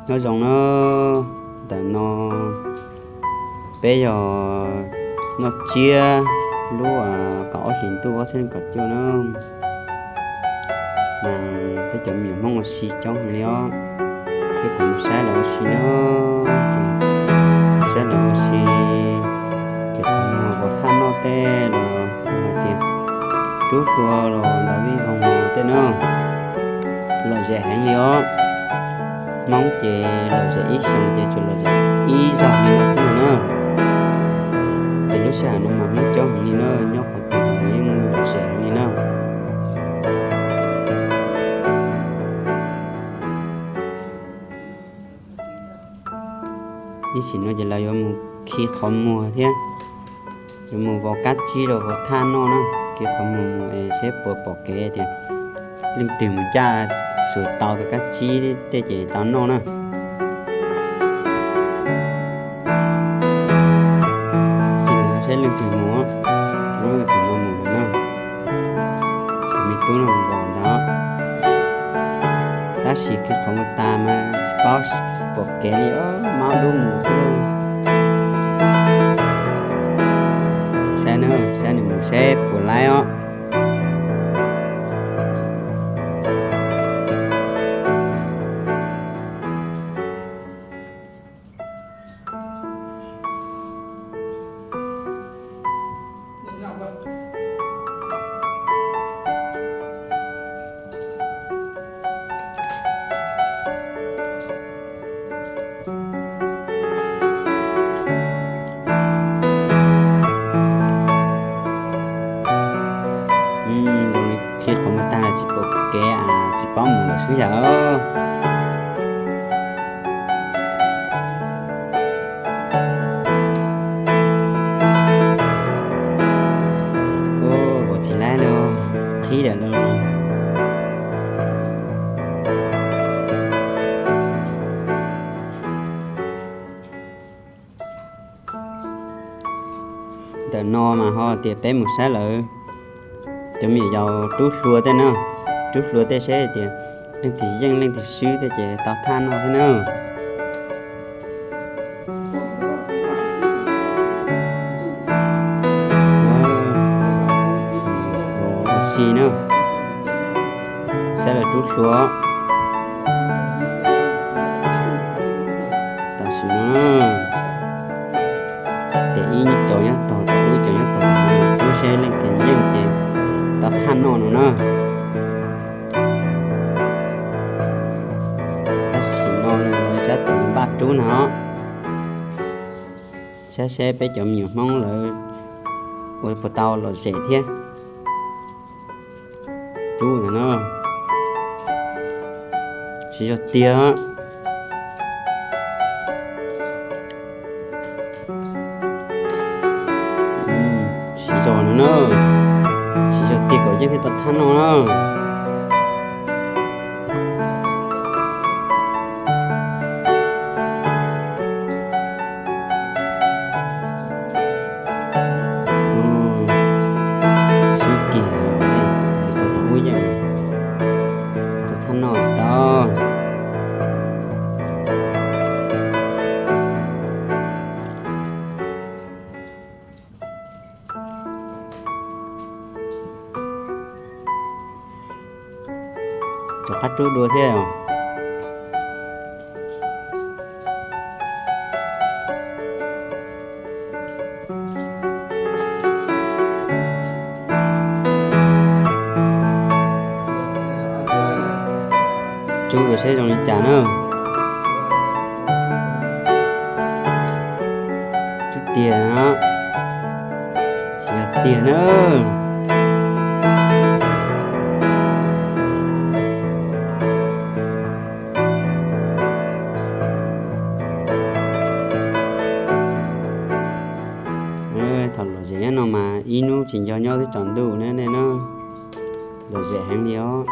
Nyob zoo na, ntawm no peb yog noj tsiab lub kaum ob hlis ntuj ob txhiab kaum cuaj na, mas peb cov me nyuam Hmoob ua si coob heev li os. Peb kuj mus saib lawv ua si na, ces saib lawv ua si, ces qhov muag vov thaj noj tej los hais tias rub hlua los ntawd vij voog tej na, lom zem heev li os. Hmoob ces lom zem ib xyoos ces tsuas lom zem ib zaug li no xwb no na. Ces lub sij hawm no mas Hmoob coob heev li na, nyob qhov twg los yeej lom zem heev li na. Ib sim no ces lawv yuav mus khi qhov muag thiab, yuav mus vov kab tsib rau vov thaj noj na. Khi qhov muag mus es seb puas pom kev tias leej twg mus ncaj xuas tau tus kab tsib tej ces tau noj na. Seb leej twg mus, leej twg no mus no na. Tus me tub no mus vov ntawd, tab sis khi qhov muag tas mas tsis paub pom kev li os, maub dub mus xwb lauj. Saib na, saib nws mus seb puas laib os. Khi qhov muag tag los tsis pom kev, tsis paub mus lawm xwb yom. Ua tsis laib no, qhib lawm no. Ntawm no mas ho tias peb mus saib lawv cov me nyuam yaus rub hlua tej na, rub hlua tej seb tias leej twg yeej leej twg swb tej ces tau thaj noj thiab na. Ua si na, saib lawv rub hlua. Tam sim no ces ib co nyob tog, ib co nyob tog, rub seb leej twg yeej ces tau thaj noj no na. Tab sis no lawv tsab tus npaj rub na os. Saib seb peb cov me nyuam Hmoob lawv ua puas tau lom zem thiab. Rub ntawm no, siv zog tiag. Siv zog no na, siv zog tiag kom yeej thiaj tau thaj noj na. Swb kiag, tau tau ub yeej, tau thaj noj tsis tau. Rov qab rub dua thiab. Rub dua seb zoo li cas na. Rub tiag na. Siv tiag na. Thaum lom zem nyob no mas ib hnub tsis nco nyob twb tsaus ntuj ne nej na. Lom zem heev li os.